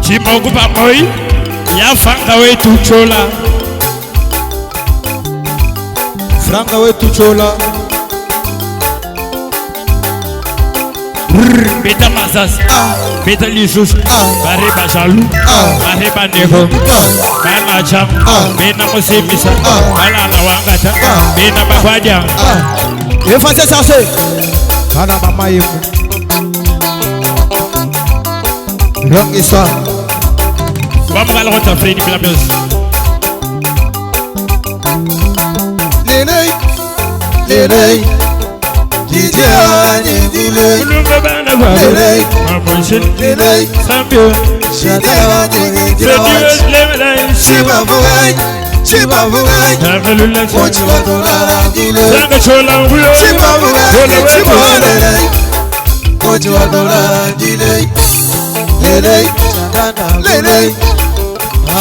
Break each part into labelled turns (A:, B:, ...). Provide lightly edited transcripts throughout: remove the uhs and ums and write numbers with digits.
A: Tshimoku pamoi ya Franga wetu Chola.
B: Franga wetu Chola.
A: Beta masasi. Beta lisusu. Bare bajalu. Bare bandeko. Bana cham. Bena musimisa. Balala wangata. Bena bakwaja.
B: Efase sase. Bana mama yemu. Longue histoire.
A: Vamos lá, outra frente pela meus.
C: Lele, lele, DJ Ani dile, lele, lele, DJ Ani dile, Shiba vuai, Shiba vuai, Mochiwa dolara dile, Shiba vuai, Shiba lele, Mochiwa dolara dile, lele, lele,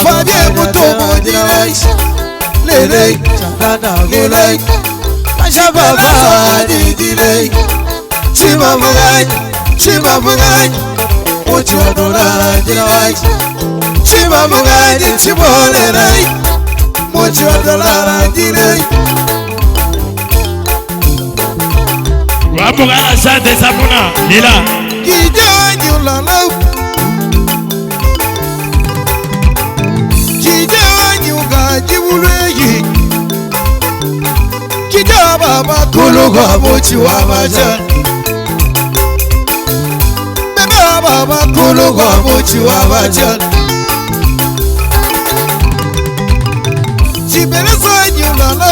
C: Fabien Mutombo dile, lele, lele. Shababa dile, Chimavugai, Chimavugai, Mochiwadora dile, Chimavugai, Chibolere, Mochiwadora dile.
A: Vamos lá, Sante Samuna, Lila.
C: Kijani ulala, Kijani ugaji uleyi. Kijaba baba kuluga mochi wa macha. Baba baba kuluga mochi wa macha. Chibeleza nyulala.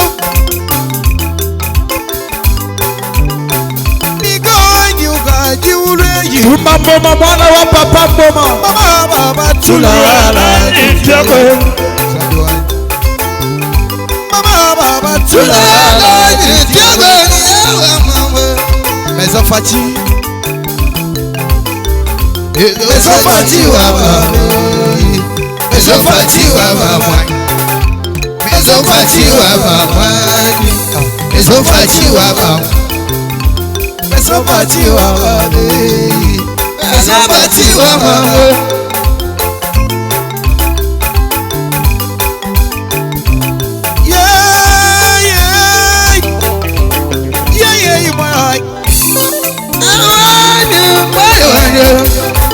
C: Nigo nyuga jiuleyi.
B: Tuma mboma mwana wa papa mboma.
C: Mama baba tulala. Mama baba tulala.
B: Maison Fati.
C: Maison Fati wa mama. Maison Fati wa mama. Maison Fati wa mama. Maison Fati wa mama. Maison Fati wa mama. Maison Fati wa mama. Yeah, yeah. Yeah, yeah, my.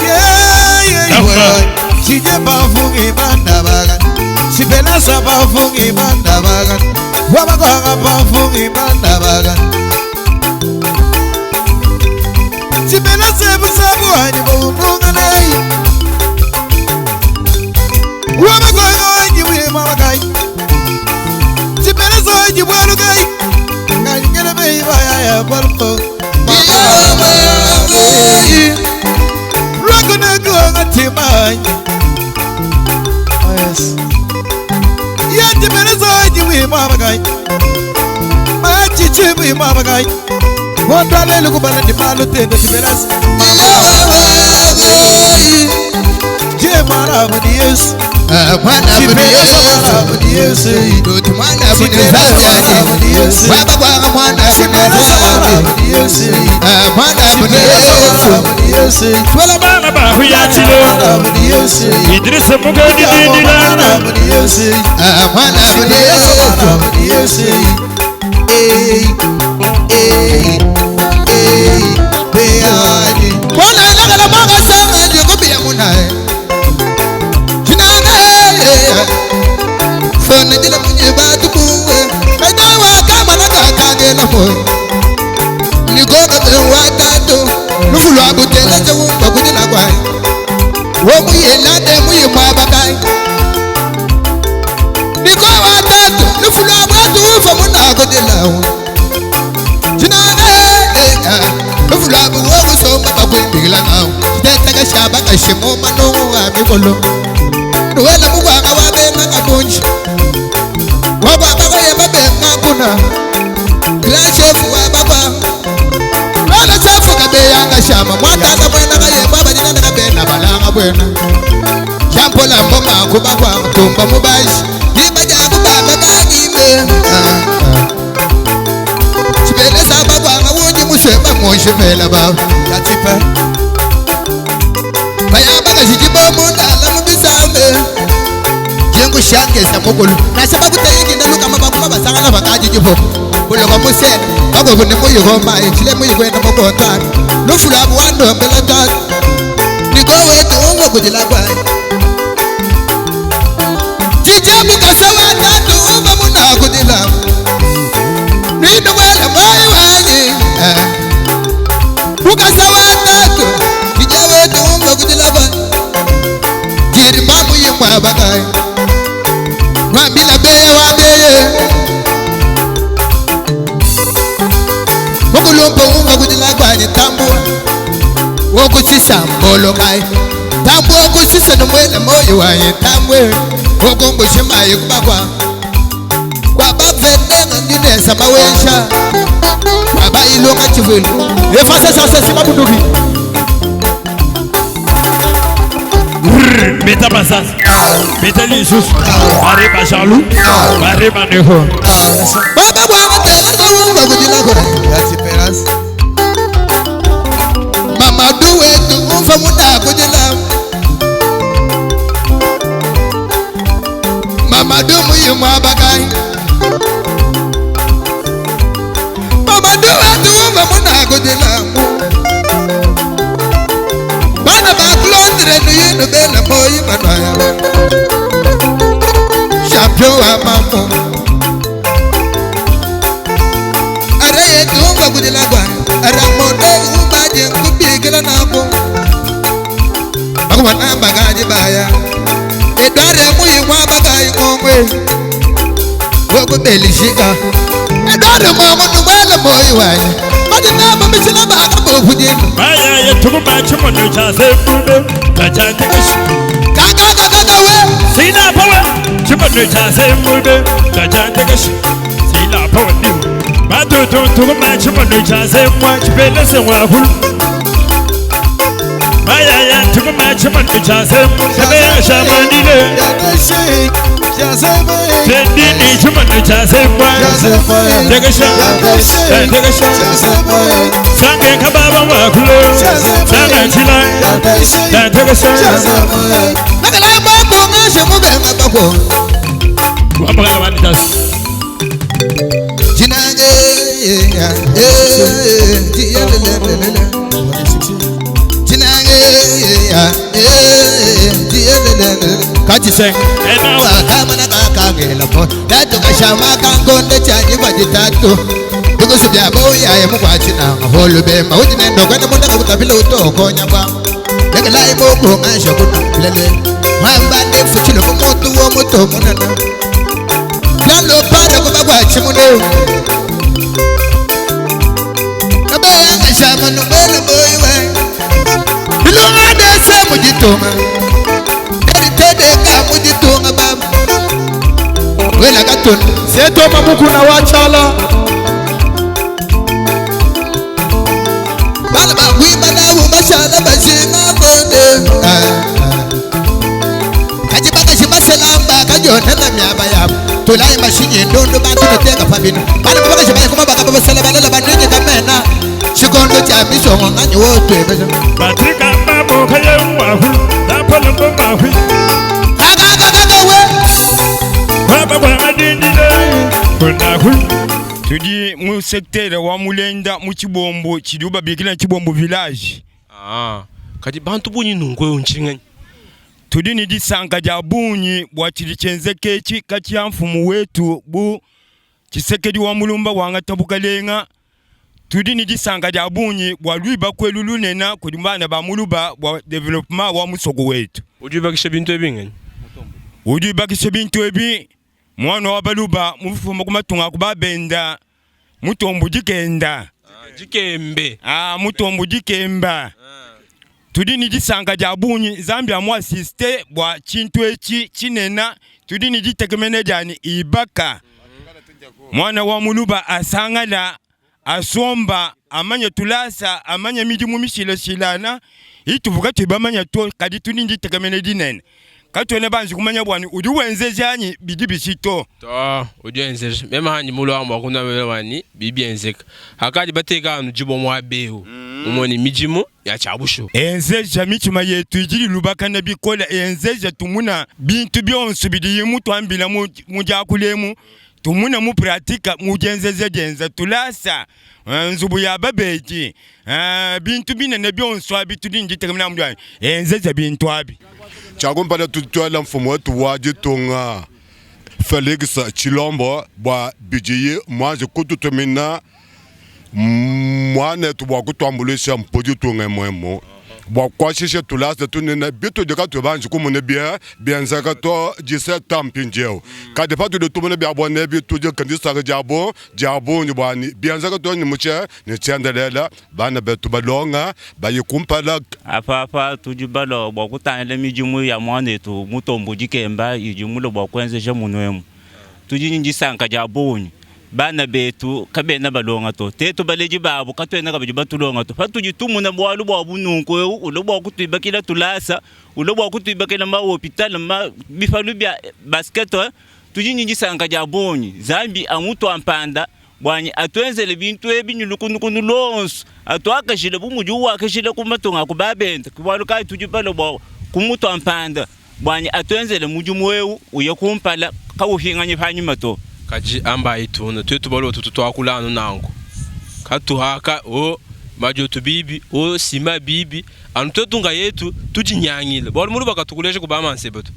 C: Yeah, yeah, Sije bafungi banda bagan. Sibelasa bafungi banda bagan. Wabaganga bafungi banda bagan. Sibelasa busabu ani bununga nei. Wabaganga ani we mabagai. Sibelasa ani bwalugai. Ngangere be baya ya balko.
A: Bana bahuya chilo. Idrissa Mugadi Didila.
C: Shangesa mukulu nasha bakuteyikina lukama bakuma basangana bakaji jiboko kuloka musena bakobu ni muyikoma ichile muyikwenda mukontana lufula buwandombela tata nikowetu umwe kujila kwaye jije mukasa wa tatu umwe munakudila ninokwela moyo wanyi mukasa wa tatu jije wetu umwe kujila kwaye jiri mamuyimwa bakaye Mwambila beye wa beye. Mukulumpo umva kujila kwanye tambua. Wokusisa mbolo kai. Tambua kusisa nomwele moyo wanye tambwe. Wokumbushimaye kubakwa. Kwa bavendenga ndinesa mawesha. Kwa bayilunga chivulu.
B: Efase sase sima bunduki.
A: Beta masasi. Beta lisusu. Bare ba jaloux. Bare ba neho.
C: Baba bwanga tena umva kujila kwa.
D: La différence.
C: Mama duwe tu umva muna kujila. Mama du muyimwa bakai. Mama duwe tu umva muna kujila. Bana ba Londres ni yinu bela moyi manaya. Champion wa mamo. Ara yetu umva kujila kwa. Ara moto umva je kubigila nako. Bakuba namba gaji baya. Edware muyimwa bakai ngongwe. Wogo belishika. Edware mongo nuwela moyi waye. Baji namba mishila baka bofujini.
A: Baya ye tukuma chimono cha sembube. Kacha tekashi.
C: Kaka kaka kaka we.
A: Sina power. Chimono cha sembube. Kacha tekashi. Sina power ni. Batu tu tukuma chimono cha semwa chipele semwa hulu. Baya ye tukuma chimono cha semwa chipele shamanile. Tendini chimono cha semwa. Tekasha. Tekasha. Sange kababa wa kulo. Sange chila. Tekasha.
C: Nakala mambo ngashe mubenga bako.
A: Wabagala wanitas.
C: Jinange eh tiyelelelele. Jinange eh tiyelelelele. Kati seng.
A: Ena
C: Wakamana kakangela po. Tatu kashama kangonde chanyi kwa jitatu. Dukusu bya boya ya mukwachina holube mawuti nendo kwenda munda kutapila utokonya kwa. Lekela imungu ngasho kuna lele. Mwamba ndefu chilo kumutu wo muto munana. Lalo para kuba kwa chimune. Nabaya ngashama nubele boywe. Ilunga dese mujitunga. Eritedeka mujitunga baba. Wela katun.
B: Seto mamukuna wachala.
C: Bana bagwima nabo bashala bashinga bonde. Kaji bakashi baselamba kajona na myaba yabo. Tulaye mashinyi ndondo bantu noteka pabino. Bana bakashi bayakuma bakaba basela balala banenye kamena. Shikondo cha misongo nganyi wotwe bese.
A: Patrika mamo kaye mwahu. Napolo mwahu.
C: Kaka kaka kaka we.
A: Baba kwa madindile. Kuna hu.
E: Tudi mu secteur wa Mulenda mu Chibombo chidi babikila Chibombo village.
F: Kadi bantu bunyi nungwe unchinganyi.
E: Tudi ni disanka dia bunyi bwa chidi chenzeke chi kati ya mfumu wetu bu Tshisekedi wa Mulumba wanga tabukalenga. Tudi ni disanka dia bunyi bwa lwiba kwelu lunena kudi bana ba muluba bwa development wa musoko wetu.
F: Udi bakisha bintu ebinganyi.
E: Udi bakisha bintu ebi mwana wa baluba mufuma kumatunga kubabenda mutombo dikenda.
F: Dikembe.
E: Mutombo dikemba. Tudi ni disanka dia bunyi Nzambi amu assiste bwa chintu echi chinena tudi ni ditekemene diani ibaka. Mwana wa muluba asangala asomba amanye tulasa amanye midimu mishilashilana ituvuka tubamanya to kadi tudi ditekemene dinene. Katwene banji kumanya bwani udi wenzejanyi bidi bisito.
F: To udi wenzeje mema hanyi mulo wa mwakuna wani bibi enzeka. Hakadi bateka anu jibo mwa behu. Mumue ne midimu ya tshia bushuwa.
E: Enzeja mitshima yetu idi ilubakana bikole, enzeja tumuna bintu bionso bidiye mutuambila mu diakula emu, tumuna mu pratika mu dienzeja dienza tulasa, nzubu ya babedi, bintu binene bionso abi tudi ne ditekemena mu dia enzeja bintu abi.
D: Tshia kumpala tudi tuela mfumu wetu wa ditunga Felix Tshilombo bua bidiye muanji kututumina muanetu bua kutuambuluisha mu ditunga emu emu bua kuashisha tulasa tunene bitudi katuyi banji kumona bia bienzeka to 17 ans mpindieu. Kadi patudi tumona bia buena ebi tudi ne disanka diabu dia bungi bua ne bienzeka to ne mu ne tshiendelele bana betu balonga baye kumpala.
G: Apa apa tudi balua bua kutangila midimu ya muanetu Mutombo Dikemba idi mulue bua kuenzeja munu emu. Tudi ne disanka dia bungi. Bana betu kabena balonga to. Tetu baledi babu katuena kabidi batulonga to. Patudi tumuna bualu bua bu nunku eu ulua bua kutuibakila tulasa, ulua bua kutuibakila ma hopital, ma bipalu bia basket, tudi ne disanka dia bungi. Nzambi amutua mpanda buanyi atuenzele bintu ebi ne lukunukunu luonso, atuakajile bu mudiwu wakajila ku matunga a ku babende. Ke bualu kayi tudi balue bua kumutua mpanda buanyi atuenzele mudimu eu uye kumpala, kawupinganyi panyima to.
F: Kadi ambayi tuna, tuetu balua tutu tuakula anu nanku, katuhaka o madioto bibi o sima bibi, anu tuetu nkayetu tudinyangile, bualu muluba katukuleja ku bamanseba to.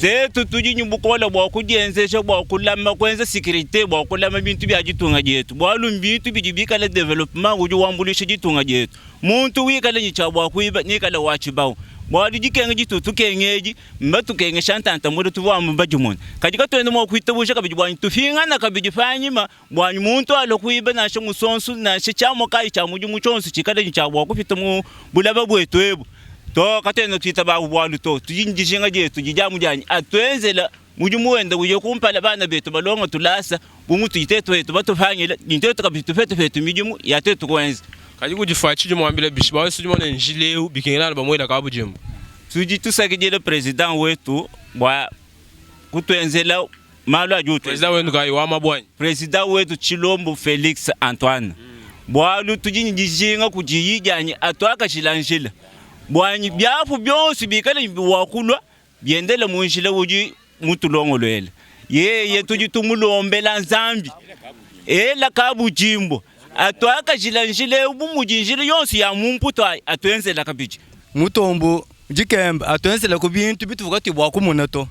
G: Tuetu tudi ne bukole bua kudienzeja bua kulama, kuenza securite bua kulama bintu bia ditunga dietu, bualu mbintu bidi bikale developpement udi wambuluisha ditunga dietu. Muntu wikale ne tshia bua kuiba neikale wa tshibawu, bualu dikenga ditutu tukenga edi mbatukengesha ntanta mule tuvua amu badimone. Kadi katuena mua kuitabuja kabidi bua tupingana kabidi panyima bua muntu alue kuiba nansha musonsu nansha tshiamua kayi tshia mudimu tshionso tshikale ne tshia bua kupita mu bulaba buetu ebu to. Katuena tuitaba abu bualu to. Tudi ne dijinga dietu didi amu dia ne, atuenzela mudimu wende uye kumpala, bana betu balonge tulasa bu mutudi tuetu petu batupangile, ne tuetu kabidi tupete petu midimu ya tuetu kuenza.
F: Kadi kudifua tshidi muambila bishi? Bualu tudi mone njila eu bikengela anu bamuela kabudimbu.
G: Tudi tusakidila president wetu bua kutuenzela malu adi utuenzela.
F: President wenu kayi wa mabua anyi?
G: President wetu Tshilombo Felix Antoine, bualu tudi ne dijinga kudiyi dianyi atuakajila njila buanyi biapu bionso bikale ne bua kulua biendele mu njila udi mutulongoluele yeye. Tudi tumulombela Nzambi ela kabudimbu atuakajila njila eu bu mudi njila yonso ya mu Mputu ayi atuenzela kabidi.
H: Mutombo dikemba atuenzela ku bintu bituvua katuyi bua kumona to.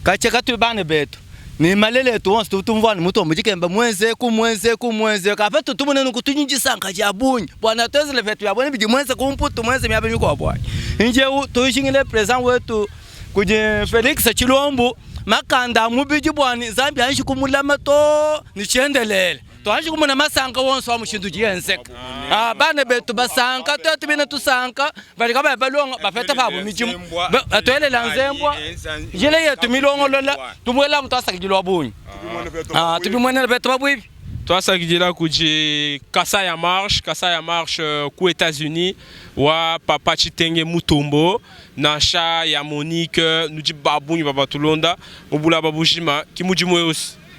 H: Katshia katuyi bana betu ne malela etu onso tuvua tumvua ne Mutombo dikemba muenzeku muenzeku muenzeku apa tutumone nunku tudi ne disanka dia bungi bua ne atuenzele petu bia buena bidi muenze ku Mputu muenze miaba mikuabu ayi. Mpindieu tujingile president wetu kudi Felix Tshilombo makanda a mubidi bua ne Nzambi anji kumulama too ne tshiendelele. Tuanji kumona masanka wonso a mushindu udi enzeka. Ah, bana betu basanka, tuetu bine tusanka, badi kabayi balonga bapeta pabu midimu. Batuelela nzembua, njila yetu milongolola, tubuelamu tuasakidila wa bungi. Ah, tubimuenela petu pabuipi.
F: Tuasakidila kudi Kasai en Marche, Kasai en Marche ku Etats-Unis wa Papa Tshitenge Mutombo nansha ya Monique nudi ba bungi ba batulonda mu bulaba bujima ki mudimu eu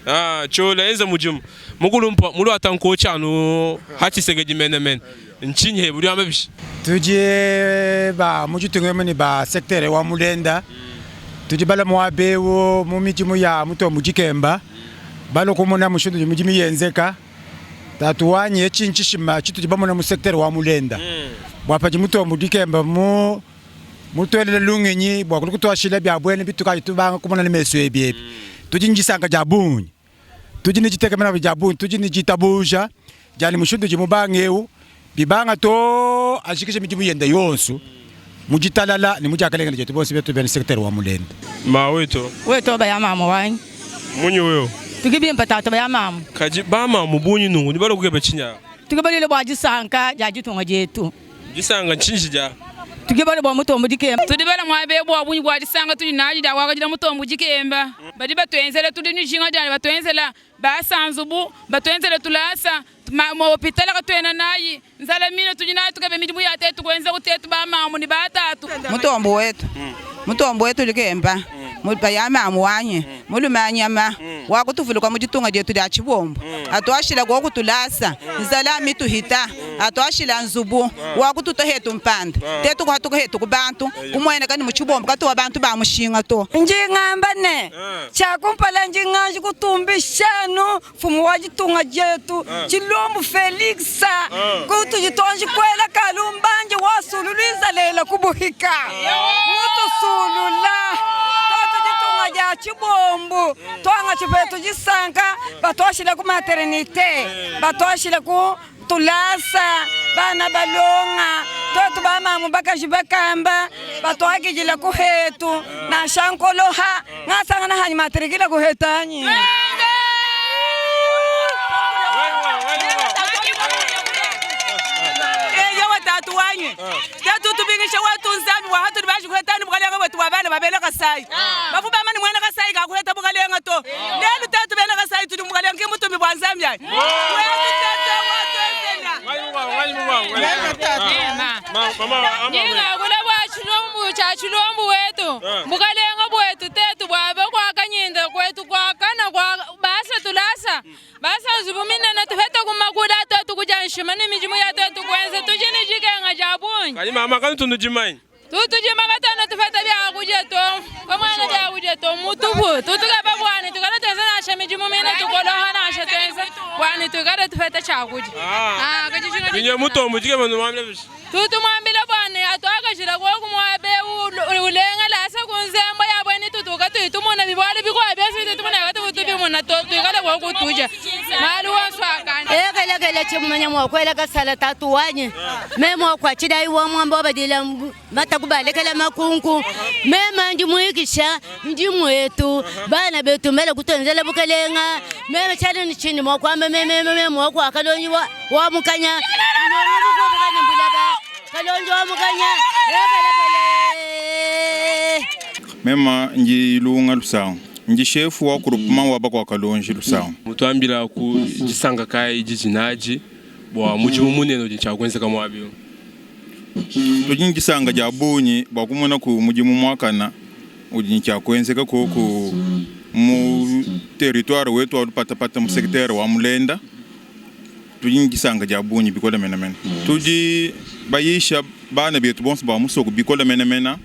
F: Ah, tshiola enza mudimu mukulumpa muluata nkotsha anu ha Tshisekedi menemene ntshinyi he budi wamba bishi?
I: Tudi ba mu ditunga emu ne ba secteur wa Mulenda tudi balua muaba eu mu midimu ya Mutombo Dikemba balua kumona mushindu udi midimu yenzeka. Tatu wanyi etshi ntshishima tshitudi bamona mu secteur wa Mulenda bua padi Mutombo Dikemba mu mutuelele lungenyi bua kulu kutuashila bia buena bitukadi tubanga kumona ne mesu ebi ebi. Tudi ne disanka dia bungi, tudi ne ditekemena dia bungi, tudi ne ditabuja dia ne mushindu udi mubanga eu bibanga to ajikije midimu yende yonso mu ditalala ne mu diakalengele dietu bonso betu bena secteur wa Mulende.
F: Ma wetu.
J: Wetu baya mamu wanyi.
F: Munyi wewe?
J: Tuki bimpe tatu baya mamu.
F: Kadi ba mamu bunyi nungu ni balo kukeba tshinya.
J: Tukibalile bua disanka dia ditunga dietu.
F: Disanga ntshinji dia?
J: Tukibale bua mutombo dikemba.
K: Tudi bala muaba eu bua bungi bua disanga tudi nadi dia kuakadila mutombo dikemba. Badi batuenzela tudi ne dijinga dia batuenzela basa nzubu, batuenzela tulasa, ma hopitala katuena nayi, nzala mine tudi nayi tukebe midimu ya tetu kuenza ku tetu ba mamu ne ba tatu.
L: Mutombo wetu, mutombo wetu dikemba. Baya mamu wanyi mulume a nyama wakutuvuluka mu ditunga dietu dia Tshibombo, atuashila goku tulasa, nzala mituhita, atuashila nzubu wakututa hetu mpanda, tetu kuhatuka hetu ku bantu kumueneka ni mu Tshibombo katuwa bantu ba mushinga to.
M: Ndi ngamba ne, tshia kumpala ndi nganji kutumbisha anu Mfumu wa ditunga dietu Tshilombo Felix, kutudi tuanji kuela kalumbandi wasululu Izalele ku buhika, mutusulula tuetu ditunga dia Tshibombo, tuangatshi petu disanka, batuashile ku maternite, batuashile ku tulasa, bana balonga, tuetu ba mamu bakaji bakamba batuakidila ku hetu, nansha nkoloha ngasangana hanyi matrikila ku hetu anyi.
L: Eyowa tatu wanyi, tetu tubingisha wetu Nzambi bua hatudi baji kuheta ni bukalenga bwetu bua bana ba bena Kasai. Bavu bamba ni muena Kasai kakuheta bukalenga to. Lelu tetu bena Kasai tudi mu bukalenga ki mutumbi bua Nzambi anyi?
K: Nyingakula bua tshilumbu tshia tshilumbu wetu bukalenga buetu tetu buabe kuakanyinda kuetu kuakana kua basa tulasa basa nzubu minene tupete ku makuda tuetu kudia nshima ne midimu ya tuetu kuenza tudi ne dikenga dia bungi.
F: Kadi mama kanutu nudimanyi?
K: Tutudima katuena tupeta biakudia to, kamuena biakudia to mutupu. Tutukeba bua tukale tuenza nansha midimu mine tukoloha nansha tuenza bua tuikale tupeta tshiakudia. Ah, kadi tshinga
F: Binye mutombo jike banu mwambila bishi.
K: Tutumwambila bua ne atuakajila koku muabe ulengela asa ku nzembo ya bweni tutuka tuitumuna bibualu bikuabu bionso bitutumuna katuvu tubimuna to tuikale koku tuja malu onso akana.
N: Ekelekele tshimumanya mua kuela kasala tatu wanyi meme wakuatshila wa muamba wabadila mataku balekela makunku meme ndi muikisha ndi muetu bana betu mbele kutuenzela bukelenga meme tshiali ni tshindi mua kuamba meme meme mua kua kalonji wa, wa mukanya kalonji wa mukanya ekelekele
O: Mema ndi Ilunga Lusango, ndi shefu wa groupement wa bakwa Kalonji Lusango.
F: Mutuambila ku disanka kayi didi nadi bua mudimu munene udi tshia kuenzeka muaba eu.
O: Tudi ne disanka dia bungi bua kumona ku mudimu muakana udi ne tshia kuenzeka koku mu territoire wetu wa Lupatapata mu secteur wa Mulenda. Tudi ne disanka dia bungi bikole menemene. Tudi bayisha bana betu bonso ba musoko bikole menemene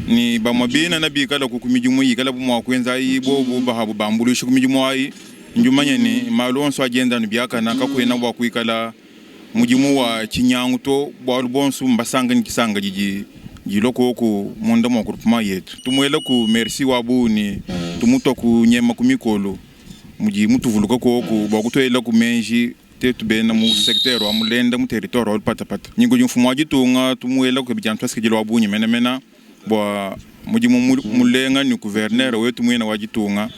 O: ne bamue binana bikalaku ku midimu ikalabu mua kuenza ayi bobu bahabu bambuluisha ku midimu ayi. Ndi mumanye ne, malu onso adi enda anu biakana, kakuena bua kuikala mudimu wa tshinyangu to, bualu bonso mbasanka ne disanka didi dilua koku munda mua groupement yetu. Tumuelaku merci wa bungi, tumutua ku nyema ku mikolo mudi mutuvuluka koku bua kutuelaku meji tetu bena mu secteur wa Mulenda mu territoire wa Lupatapata. Ni kudi mfumu wa ditunga tumuelaku kabidi anu tuasakidila wa bungi menamena bua mudimu mulenga ni gouverneur wetu muina wa ditunga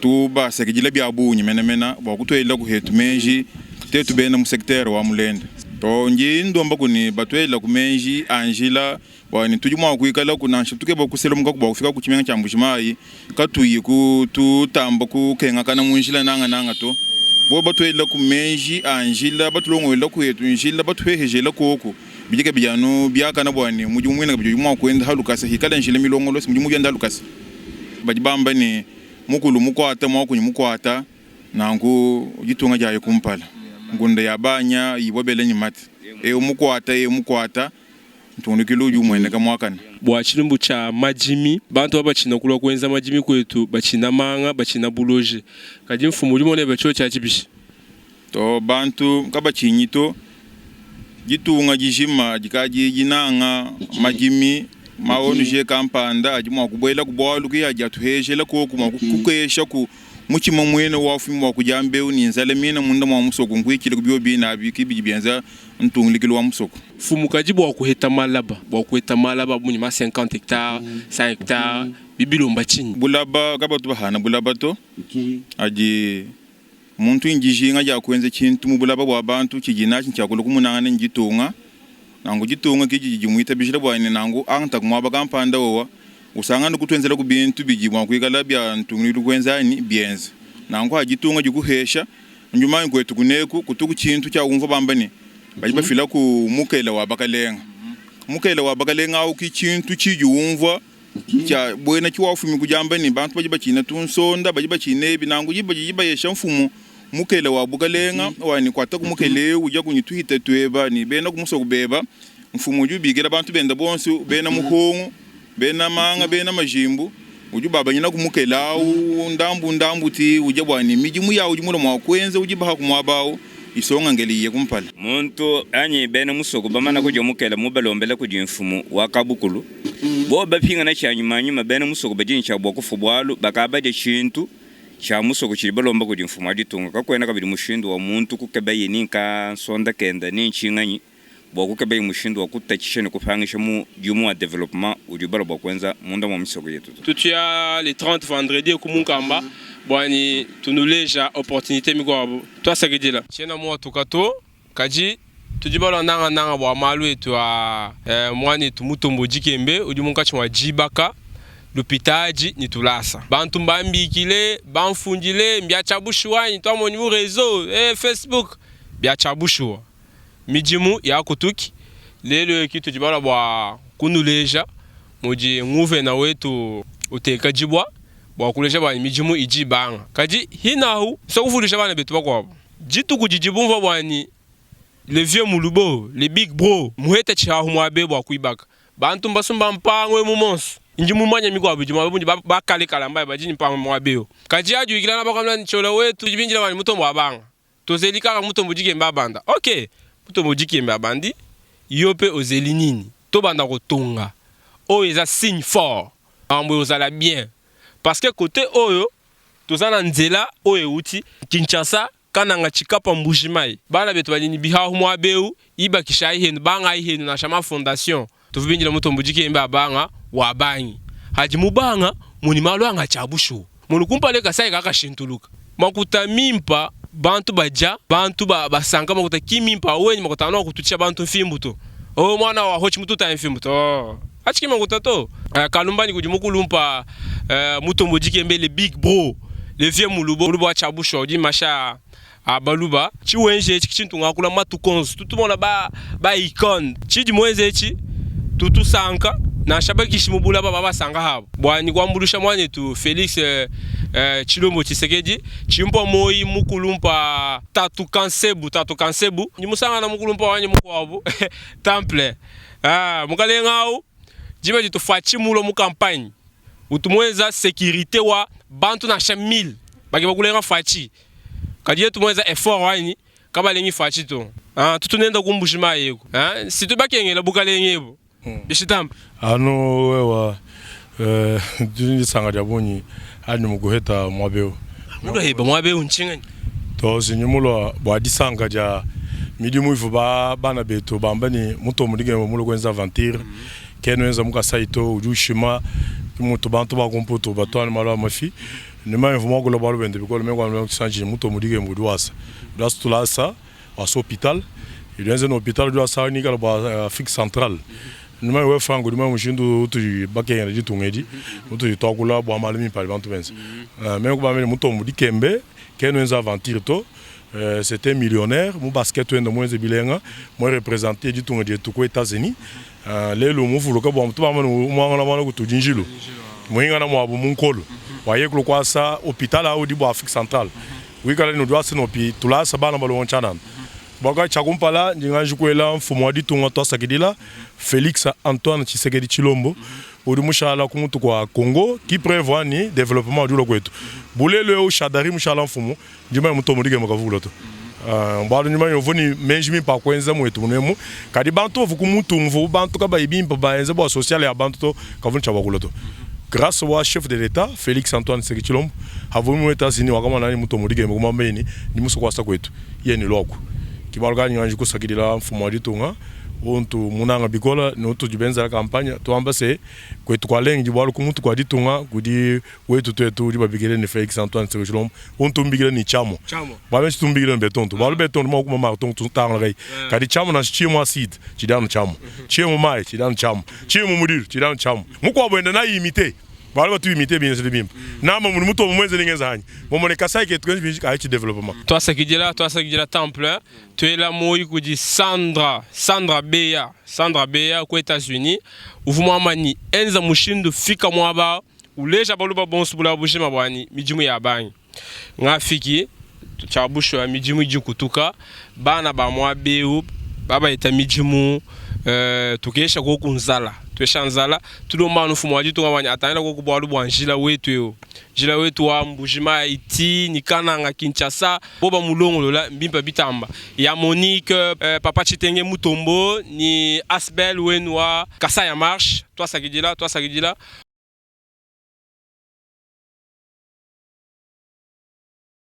O: tubasakidila bia bungi menamena bua kutuelaku hetu meji tetu bena mu secteur wa Mulenda. To ndi ndomba kuni batuelaku meji a njila bua ne tudi mua kuikalaku nansha tukeba kuselemuka bua kufika ku tshimenga tshia Mbuji-Mayi katuyi ku tutamba kukengakana mu njila nangananga to. Bobu batuelaku meji a njila, batulongoluelaku yetu njila, batuhehejela koku, bidi kabidi anu biakana bua ne mudimu muine kabidi udi mua kuenda ha lukasa, hikala njila milongolose mudimu udi wenda ha lukasa. Badi bamba ne mukulu mukuata muakunyi mukuata, nanku ditunga diayi kumpala, ngunda ya banya ibua bela ne mate, eu mukuata eu mukuata. Ntungunukilu udi umueneka muakane.
F: Bua tshilumbu tshia madimi, bantu aba batshina kulua kuenza madimi kuetu, batshina manga, batshina buloji. Kadi mfumu udi muona ebe tshiotshi atshi bishi?
O: To, bantu kabatshinyi to. Ditunga dijima dikadi dinanga madimi. Ma ONG kampanda adi mua kubuelaku bualu ki adi atuhejela koku mua kukeshaku mutshima muena wafumi bua kudia mbeu ne nzala mina munda mua musoko nkuikile ku biobi bine abi ki bidi bienza ntungunukilu wa musoko.
F: Mfumu kadi bua kuheta malaba, bua kuheta malaba bunyi ma 50 hectares, 100 hectares, bidi bilomba tshinyi?
O: Bulaba kabatu bahana bulaba to, adi muntu ne dijinga dia kuenza tshintu mu bulaba bua bantu tshidi natshi ntshia kulua kumunangana ne ditunga, nanku ditunga ke didi dimuitabijila bua ne nanku angata ku muaba kampanda wowa usangane kutuenzelaku bintu bidi mua kuikala bia ntungunukilu kuenza anyi bienza nanku ha ditunga dikuhesha Ndi mumanye kuetu kuneku kutuku tshintu tshia umvua bamba ne, badi bafila ku mukela wa bakalenga. Mukela wa bakalenga au ki tshintu tshidi umvua Tshia buena tshiwafumi ku diamba ne, bantu badi batshina tunsonda, badi batshina ebi, nanku diba didi bayesha mfumu mukele wa bukalenga wa ne, Kuataku mukele eu, udiaku ne tuhita tueba ne bena ku musoko beba. Mfumu udi ubikila bantu bende bonso, bena muhongo, bena manga, bena majimbu, udi ubabanyinaku mukele au ndambu ndambu ti udia bua ne midimu ya udi mulue mua kuenza udi baha ku muaba au isonga ngele iye kumpala.
E: Muntu anyi bena musoko bamana kudia mukele mubalombela kudi mfumu wa kabukulu, bobo bapingana tshianyimanyima, bena musoko badi ne tshia bua kufua bualu bakabadia tshintu tshia musoko tshidi balomba kudi mfumu wa ditunga. Kakuena kabidi mushindu wa muntu kukebaye ni nkansonda kenda ni ntshinganyi bua kukebaye mushindu wa kutatshisha ne kupangisha mudimu wa developpement udi balua bua kuenza munda mua misoko yetu to.
F: Tutuya le 30 vendredi ku Munkamba buanyi tunuleja opportunite mikuabu. Tuasakidila. Tshiena muatuka to, kadi tudi balua nangananga bua malu etu a muanetu Mutombo Dikembe udi munkatshi mua dibaka lupitadi ne tulasa. Bantu mbambikile, bamfundile, mbia tshia bushuwa anyi? Tuamonyi mu reseau, eh, Facebook, bia tshia bushuwa. Midimu yakutuki lelu eyi ki tudi balua bua kunuleja mudi nguvena wetu uteka dibua bua kuleja bua ne midimu idi ibanga. Kadi hinahu nsua kuvuluija bana betu bakuabu dituku didi bumvua bua ne le vieux Mulubo, le big bro muheta tshihahu muabe bua kuibaka. Bantu mbasumba mpangu emu monso. Ndi mumanye mikuabu idi muaba mundi ba kale kale amba badi ne mpangu muaba eu. Kadi adi uyikila nabo bakuambila ne Ciola wetu tudi bindila bua ne Mutombo abanga. Tozeli kaka Mutombo Dikembe abanda. Ok! Mutombo Dikembe abandi, yo pe ozeli nini? Tobanda kotonga. Oyo eza signe fort. Makambo ekozala bien. Parce que cote oyo toza na nzela oyo ewuti Kinshasa, Kananga, Tshikapa, Mbuji Mayi. Bana betu badi ne bihahu muaba eu, ibakishayi henu, bangayi henu nansha ma fondation. Tuvua bindila Mutombo Dikembe abanga wabangi. Hadi mubanga muni malu anga tshia bushuwa. Munu kumpala Kasai kakashintuluka. Makuta mimpa bantu badia, bantu basanka makuta ki mimpa awenyi makuta anu akututshisha bantu mfimbu to. Oh mwana wa hochi mututaye mfimbu to. Atshi ki makuta to. Kalumbandi kudi mukulumpa Mutombo Dikembe le big bro, le vieux mulubo, mulubo wa tshia bushuwa udi masha a baluba. Tshiwenji etshi ki tshintu ngakula matuku onso. Tutu tumona ba ba icone. Tshidi muenze etshi tutu sanka nansha bakishi mu bulaba ba basanka habu. Buanyi kuambuluisha muanetu Felix Tshilombo Tshisekedi tshimpua moyi mukulumpa Tatu Kansebu Tatu Kansebu. Ndi musangana mukulumpa wanyi mukuabu Temple. Ah mukalenga au diba ditu Fatshi mulua mu campagne utu muenza securite wa bantu nansha 1000 bakeba kulenga Fatshi. Kadi yetu muenza effort wanyi kabalengi Fatshi to. Ah tutu nenda ku Mbuji Mayi eku. Ah si tubakengela bukalenge ebu. Bishitampa.
P: Anu wewa ndi ne disanka dia bungi anyi mukuheta muaba eu.
F: Mulua heba muaba eu ntshinganyi?
P: To si ndi mulua bua disanka dia midimu ivua bana betu bamba ne Mutombo Dikembe mulue kuenza aventure kena wenza mu Kasai to udi ushima ke mutu bantu ba ku Mputu batuala malu a mafi. Ne meme mvua muakula bualu buende bikole meme kuamba ne Mutombo Dikembe udi wasa udi wasa tulasa. Wasa hopital udi wenza ne hopital udi wasa nikala bua Afrique centrale numa wewe Franck udi mumanye mushindu utudi bakengela ditunga edi mutudi tuakula bua malu mimpe adi bantu benza meme kubambila ne Mutombo Dikembe kena wenza aventure to c'est un millionnaire mu basket wenda muenze bilenga mu representer ditunga dietu ku Etats Unis lelu muvuluka bua tubamba ne umuangala muana kutudi njilu muhingana muabu mu nkolo waye kulu kuasa hopital au udi bua Afrique centrale Wikala ne udi no pi tulasa bana balonga tshianana. Bualu tshia kumpala ndi nganji kuela mfumu wa ditunga tuasakidila Felix Antoine Tshisekedi Tshilombo udi mushala ku mutu kua Congo qui prevoit ni developpement udi ulua kuetu. Bulelu eu Shadary mushala mfumu ndi manya mutombo dikema kavula to. Bualu ndi manya uvua ne meji mimpe a kuenza muetu munemu kadi bantu bavua ku mutu muvua bantu kabayi bimpe baenza bua sociale ya bantu to kavua ne tshia bua kulua to. Grace wa chef de l'etat Felix Antoine Tshisekedi Tshilombo havua mu Etats Unis wakamona ne Mutombo Dikembe kumwamba ne, ndi musue kuasa kuetu, yeye ne luaku. Ke bualu kayi nganji kusakidila mfumu wa ditunga untu munanga bikole ne utudi benzela campagne tuamba se kuetu kualengedi bualu ku mutu kua ditunga kudi wetu tuetu udi babikile ne Felix Antoine Tshisekedi Tshilombo untu mbikila ne Tshiamua. Bualu etshi tumbikila ne betonto bualu betonto mua kuma marton tutangala kai kadi Tshiamua nansha tshiye mu acide tshidi anu Tshiamua, tshiye mu mayi tshidi anu Tshiamua, tshiye mu mudilu tshidi anu Tshiamua. Mukuabu enda nayi imite. Bualu batu bimite bienzedi bimpe. Namba mudi mutombo muenze ne ngenza anyi? Momone Kasai ketu kenji binji kayi development.
F: Tuasakidila, tuasakidila Temple. Tuela muoyo kudi Sandra, Sandra Beya, Sandra Beya ku Etats-Unis. Uvua muamba ni enza mushindu fika muaba uleja baluba bonso bulaba bujima buanyi midimu ya bangi. Ngafiki tshia bushuwa midimu idi ikutuka bana ba muaba eu babayita midimu eh, tukesha koku nzala tuesha nzala tulomba anu mfumu wa ditunga wanyi atangila koku bualu bua njila wetu eu njila wetu wa Mbujimayi ti ni Kananga Kinshasa bo bamulongolola mbimpe bitamba ya Monique eh, papa Tshitenge Mutombo ni Asbel wenu wa Kasai en marche tuasakidila tuasakidila.